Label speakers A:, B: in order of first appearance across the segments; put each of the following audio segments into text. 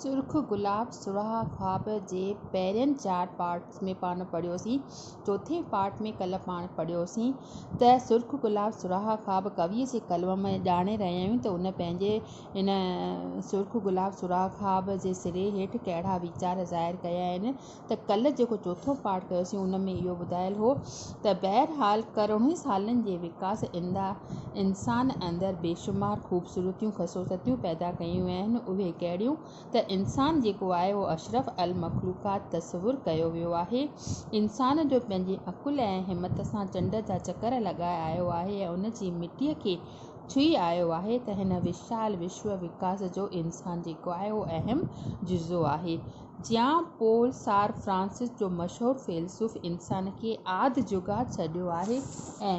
A: سرخ گلاب سرها خواب جي پهرين چار پارٽس ۾ پاڻ پڙهيوسين. چوٿين پارٽ ۾ ڪلهه پاڻ پڙهيوسين ته سرخ گلاب سرها خواب ڪويء جي قلم ۾ ڄاڻي رهيا آهيون ته ان پنهنجي ان سرخ گلاب سرها خواب جي سري هيٺ ڪهڙا ويچار ظاهر ڪيا آهن ته ڪلهه جيڪو چوٿون پارٽ ڪيوسين ان ۾ اهو ٻڌايل هو ته بهرحال ڪروڙين سالن جي وڪاس انسان اندر بيشمار خوبصورتيون خصوصيتون پيدا ڪيون آهن اهي ڪهڙيون ته انسان جيڪو آهي اهو اشرف المخلوقات تصور ڪيو ويو آهي انسان جو پنهنجي عقل ۽ همت سان چنڊ جا چڪر لڳائي آيو آهي ۽ ان جي مٽيء کي ڇهي آيو آهي ته هن وشال وشو وڪاس جو انسان جيڪو آهي اهو اهم جزو آهي جيان پول سار فرانسس جو مشهور فيلسوف انسان کي آڌ جڳاد ڇڏيو آهي ۽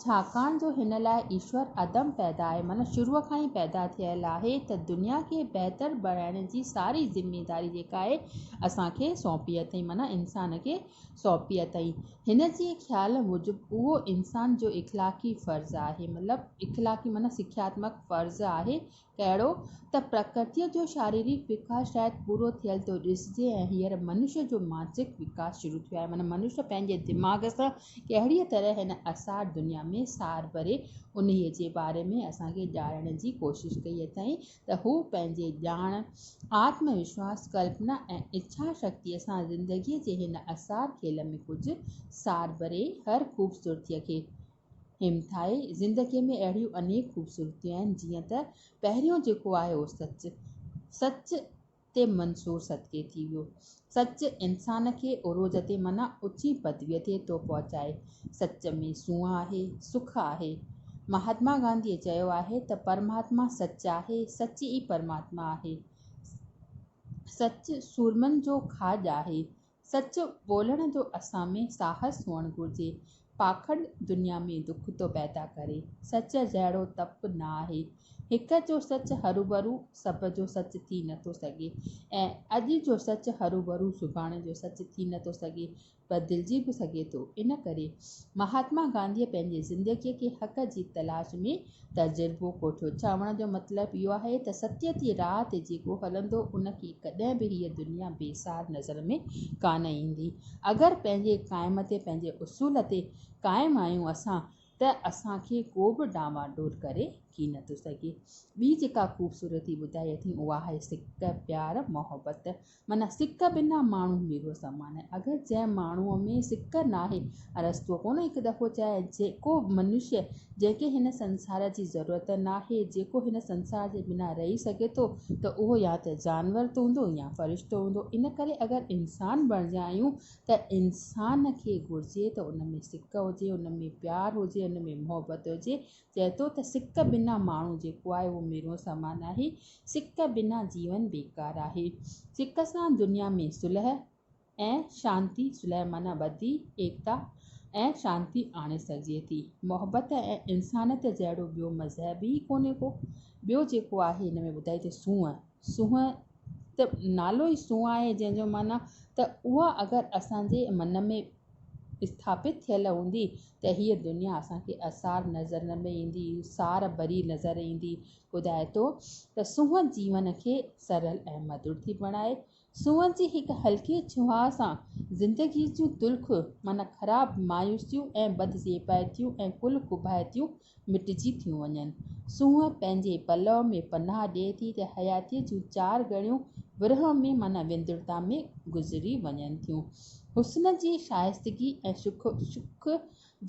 A: ڇاڪاڻ جو هن لاء ايشور عدم پيدا آهي معنيٰ شروع کان ئي پيدا ٿيل آهي ته دنيا کي بهتر بڻائڻ جي ساري ذميداري جيڪا آهي اسان کي سونپي اٿئي معنيٰ انسان کي سونپي اٿئي. هن جي خيال موجب اهو انسان جو اخلاقي فرض آهي مطلب اخلاقي معنيٰ سکياتمڪ فرض آهي ڪهڙو ته پرڪرتيء جو شاريرڪ وڪاس شايد پورو ٿيل ٿو ڏسجي ۽ هينئر منش جو مانسڪ وڪاس شروع ٿيو آهي معنيٰ منش پنهنجي دماغ سان ڪهڙيء طرح هن اسار دنيا ۾ سار ڀري انهيء جي باري ۾ اسان کي ڄاڻڻ جي ڪوشش ڪئي اٿائين ته هو پنهنجي ڄاڻ، آتم وشواس، ڪلپنا ۽ اڇا شڪتيء سان زندگيء جي هن اسار کيل ۾ ڪجهه سار ڀري هر خوبصورتيء کي همٿائي. زندگيء ۾ اهڙيون انيڪ خوبصورتيون آهن، جيئن ته پهريون جيڪو آهي اهو سچ. سچ تي منصور صدقي ٿي ويو. سچ انسان کي عروج تي معنيٰ اچي پدويء تي ٿو پهچائي. سچ ۾ سونهن آهي، سک آهي. مهاتما گانڌيء چيو آهي ته پرماتما سچ آهي، سچ ئي پرماتما آهي. سچ سورمن جو کاڄ آهي. سچ ٻولڻ جو اسان ۾ ساهس هئڻ گهرجي. پاکنڊ دنيا ۾ دک ٿو پيدا ڪري. سچ جهڙو تپ نه آهي. هڪ جو سچ هروڀرو سڀ جو سچ ٿي نه ٿو سگهي ۽ اڄ جو سچ هروڀرو سڀاڻي جو سچ ٿي نه ٿو سگهي. بدلجي به سگهي ٿو. ان ڪري مهاتما گانڌيء پنهنجي زندگيء کي حق جي تلاش ۾ تجربو ڪوٺيو. چوڻ جو مطلب اهو آهي ته ستيه جي راهه تي جيڪو هلندو ان کي ڪڏهن به هيء دنيا بي سار نظر ۾ ڪانه ايندي. اگر پنهنجي قائم تي پنهنجي اصول تي قائم آهيون اسان ته اسان کي ڪو به ڊانواڊول ڪري ڪين ٿو سگهي. ٻي جيڪا خوبصورتي ٻڌائي اٿئين اها آهي سڪ، پيار، محبت. معنيٰ سڪ بنا ماڻهو ميرو سمان آهي. اگر جنهن ماڻهوء ۾ سڪ ناهي، ارسطوء ڪونه هڪ دفعو چيو جيڪو منشيه جنهن کي هن سنسار جي ضرورت ناهي، جيڪو هن سنسار جي بنا رهي سگهي ٿو ته اهو يا ته جانور ته هوندو يا فرشتو هوندو. ان ڪري اگر انسان بڻجيا آهيون ته انسان کي گهرجي ته ان ۾ سڪ هجي، ان ۾ پيار هجي، ان ۾ محبت هجي. چئي ٿو ته سڪ بنا ماڻهو جيڪو آهي اهو ميرو سمان آهي. سڪ بنا جيون بيڪار آهي. سڪ سان دنيا ۾ صلح ۽ شانتي، صلح معنيٰ ٻڌي، ايڪتا ۽ شانتي آڻي سگهجي ٿي. محبت ۽ انسانيت جهڙو ٻيو مذهب ئي ڪونهي ڪو. ٻيو جيڪو آهي هن ۾ ٻڌائي ته سونهن، سونهن ته نالو ئي سونهن آهي جنهن جو معنيٰ ته اها اگر اسان جي من ۾ اسٿاپت ٿيل هوندي ته هيء دنيا اسان کي اسار نظر نه ۾ ايندي، سار ڀري نظر ايندي. ٻڌائي ٿو ته سونهن جيون کي سرل ۽ مڌر ٿي بڻائي. سونهن جي هڪ هلڪي ڇهاء سان زندگيء جون تلخ معنيٰ خراب مايوسيون ۽ بدزيبائتيون ۽ ڪل قباحتيون مٽجي ٿيون وڃن. سونهن پنهنجي پلئه ۾ پناهه ڏئي ٿي ته حياتيء جون چار گهڙيون ورهه ۾ معنيٰ وندرتا ۾ گذري وڃن ٿيون. حسن جي شائستگي ۽ شڪ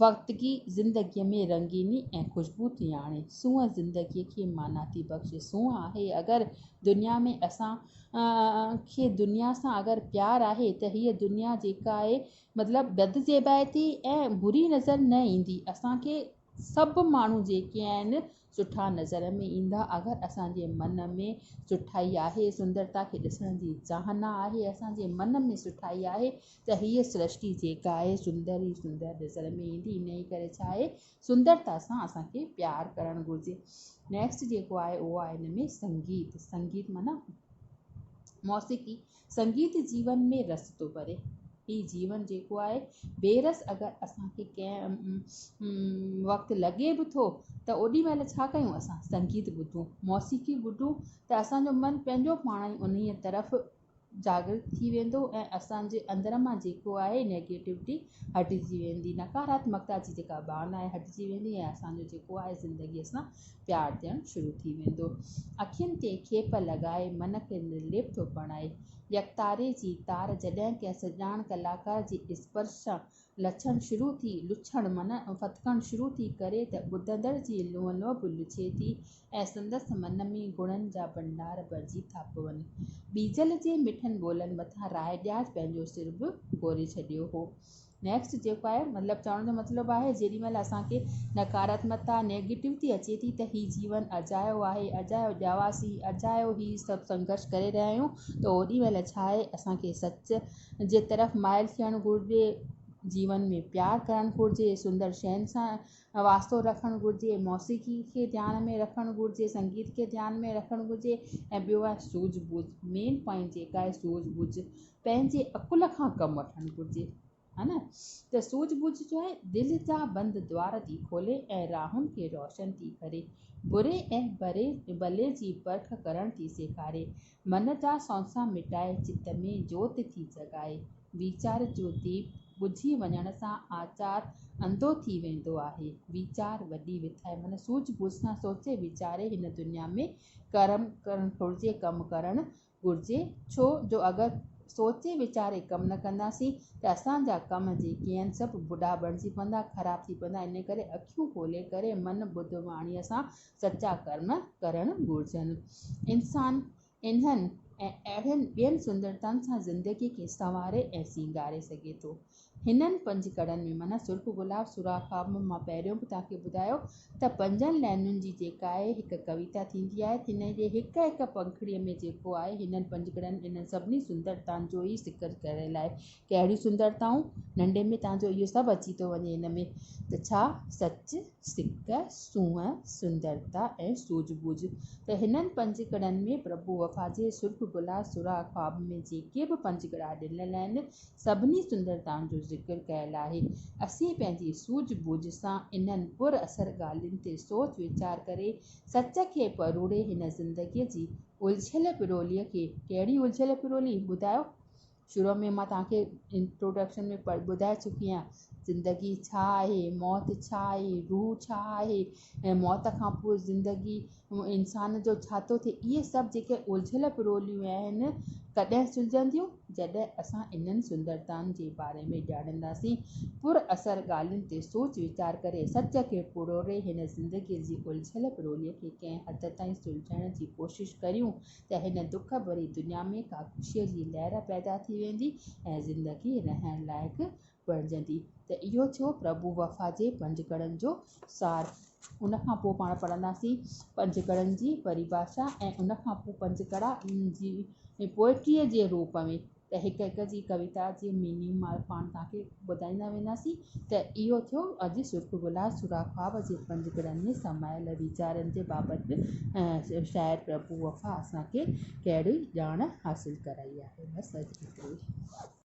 A: وقتگي زندگيء ۾ رنگيني ۽ خوشبو ٿي آڻي. سونهن زندگيء کي معنيٰ ٿي بخشي. سونهن آهي اگر دنيا ۾ اسان کي دنيا سان اگر پيار آهي ته هيء دنيا جيڪا آهي مطلب بد زيبائتي ۽ بري نظر نه ايندي اسان کي سڀ ماڻهو جيڪي آهن سٺا نظر ۾ ايندا اگر اسان جي من ۾ سٺائي آهي سندرتا کي ڏسڻ جي چاهنا آهي اسان جي من ۾ سٺائي آهي ته هيء سرشٽي جيڪا آهي سندر ئي سندر نظر ۾ ايندي انهي ڪري ڇا آهي سندرتا سان اسان کي پيار ڪرڻ گهرجي نيڪسٽ جيڪو آهي اهو آهي هن ۾ سنگيت سنگيت معنيٰ موسيقي سنگيت جيون ۾ رس ٿو ڀري. هي جيون جيڪو آهي بيرس اگر اسان کي ڪنهن وقت لڳي به ٿو ته اوڏي مهل ڇا ڪيون اسان سنگيت ٻڌون موسيقي ٻڌون ته اسان جو من پنهنجو پاڻ ئي انهيء طرف جاگرت ٿي ويندو ۽ اسان جي اندر مان جيڪو آهي نيگيٽوٽي هٽجي ويندي نڪاراتمڪتا جي جيڪا ڀاونا آهي هٽجي ويندي ۽ اسان جو جيڪو آهي زندگيء سان پيار ٿيڻ شروع ٿي ويندو. اکين تي کيپ لڳائي من کي نرليپ ٿو بڻائي. يڪتاري جي تار جڏهن ڪنهن سڄاڻ ڪلاڪار جي اسپرش سان لڇڻ شروع ٿي، لڇڻ معنيٰ ڦٿڪڻ شروع ٿي ڪري ته ٻڌندڙ جي لونء لونء به لڇي ٿي ۽ سندس من ۾ گڻن جا ڀنڊار ڀرجي ٿا پون. ٻيجل جي مٺن ٻولن مٿان راء ڏياچ پنهنجو سر به گهوري ڇڏيو هو. نيڪسٽ جيڪو آهي مطلب چوڻ جو مطلب آهي جيڏي مهل اسان کي نڪاراتمڪتا نيگيٽوٽي اچي ٿي ته هي جيون اجايو آهي اجايو ڄاواسين اجايو هي سڀ سنگهرش ڪري رهيا آهيون ته اوڏي مهل ڇا آهي اسان کي سچ جي طرف مائل ٿيڻ گهرجي جيون ۾ پيار ڪرڻ گهرجي سندر شين سان واسطو رکڻ گهرجي موسيقي کي ڌيان ۾ رکڻ گهرجي سنگيت کي ڌيان ۾ رکڻ گهرجي ۽ ٻيو آهي سوجهه ٻوجهه مين پوائنٽ جيڪا آهي سوجهه ٻوجهه پنهنجي عقل کان ڪم وٺڻ گهرجي ها نه ته سوجهه ٻوجهه جو آهي دل جا بند دوار ٿي کولي ۽ راهن کي روشن ٿي ڪري بري ۽ بري ڀلي جي پرک ڪرڻ ٿي سيکاري من جا سونسا مٽائي چت ۾ جوت ٿي جڳائي. ويچار جو ديپ ٻجهي وڃڻ سان آچار انڌو ٿي ويندو آهي. ويچار وڏي وٿائي معنيٰ سوجهه ٻوجهه سان سوچي ويچاري هن دنيا ۾ ڪرم ڪرڻ گهرجي ڪم ڪرڻ گهرجي ڇو جو اگر سوچي ويچاري ڪم نه ڪنداسين ته اسان جا ڪم جيڪي آهن سڀ ٻڏا بڻجي پوندا خراب ٿي پوندا ان ڪري اکيون کولي ڪري من ٻڌ واڻيء سان سچا ڪرم ڪرڻ گهرجن. انسان انهن ۽ اهڙين ٻين سندرتائن سان زندگيء کي سنواري ۽ سينگاري سگهي ٿو. هنن پنجڪڙن ۾ معنيٰ سرخ گلاب سوراخ خواب ۾ مان پهريون به توهان کي ٻڌايو ته پنجن لائنن جي جيڪا آهي هڪ ڪويتا ٿيندي آهي هن جي هڪ هڪ پنکڙيء ۾ جيڪو آهي هنن پنجڪڙن انهن سڀني سندرتائن جو ئي ذڪر ڪيل آهي. ڪهڙيون سندرتائون؟ ننڍي ۾ توهان جو اهو سڀ اچي ٿو وڃي هن ۾ ته ڇا سچ، سڪ، سونهن، سندرتا ۽ سوجهه ٻوجهه ته هنن پنجڪڙن ۾ پرڀو وفا جي سرخ گلاب سرها خواب ۾ جيڪي به پنجڪڙا ڏنل آهن، سڀني سندرتائن جو ذڪر ڪيل آهي. اسين پنهنجي سوجهه ٻوجهه سان انهن پر اثر ڳالهين تي سوچ ويچار ڪري سچ کي پروڙي هن زندگيء جي الجهيل پروليء کي، ڪهڙي الجهيل پرولي؟ ٻڌايو؟ شروع ۾ مان توهان کي انٽروڊڪشن ۾ ٻڌائي چڪي آهيان زندگي ڇا آهي موت ڇا آهي روح ڇا آهي ۽ موت کان پوء زندگي انسان جو ڇا ٿو ٿئي اهي سڀ جيڪي الجهيل پروليون آهن ڪڏهن سلجهنديون جڏهن اسان انهن سندرتائن جي باري ۾ ڄاڻنداسين پر اثر ڳالهين تي سوچ ويچار ڪري سچ کي پروڙي هن زندگي جي الجهيل پرولي کي ڪنهن حد تائين سلجهائڻ جي ڪوشش ڪريون ته هن دک ڀري دنيا ۾ ڪا خوشيء جي لهر پيدا ٿي ويندي ۽ زندگي رهڻ لائق بڻجندي ته اهو ٿيو پرڀو وفا جي پنجڪڙن جو سار. ان کان پوء پاڻ پڙهنداسين پنجڪڙن جي پريڀاشا ۽ ان کان پوء پنجڪڙا جي پوئٽريء جي روپ ۾. ته هڪ هڪ جي ڪويتا جي ميننگ مان پاڻ توهان کي ٻڌائيندا وينداسين ته اهو ٿيو اڄ سرخ گلاب سوراخ خواب جي پنجڪڙن ۾ سمايل ويچارن جي بابت به شاعر پرڀو وفا اسان کي ڪهڙي ڄاڻ حاصل ڪرائي آهي بس اڄ ايترو ئي.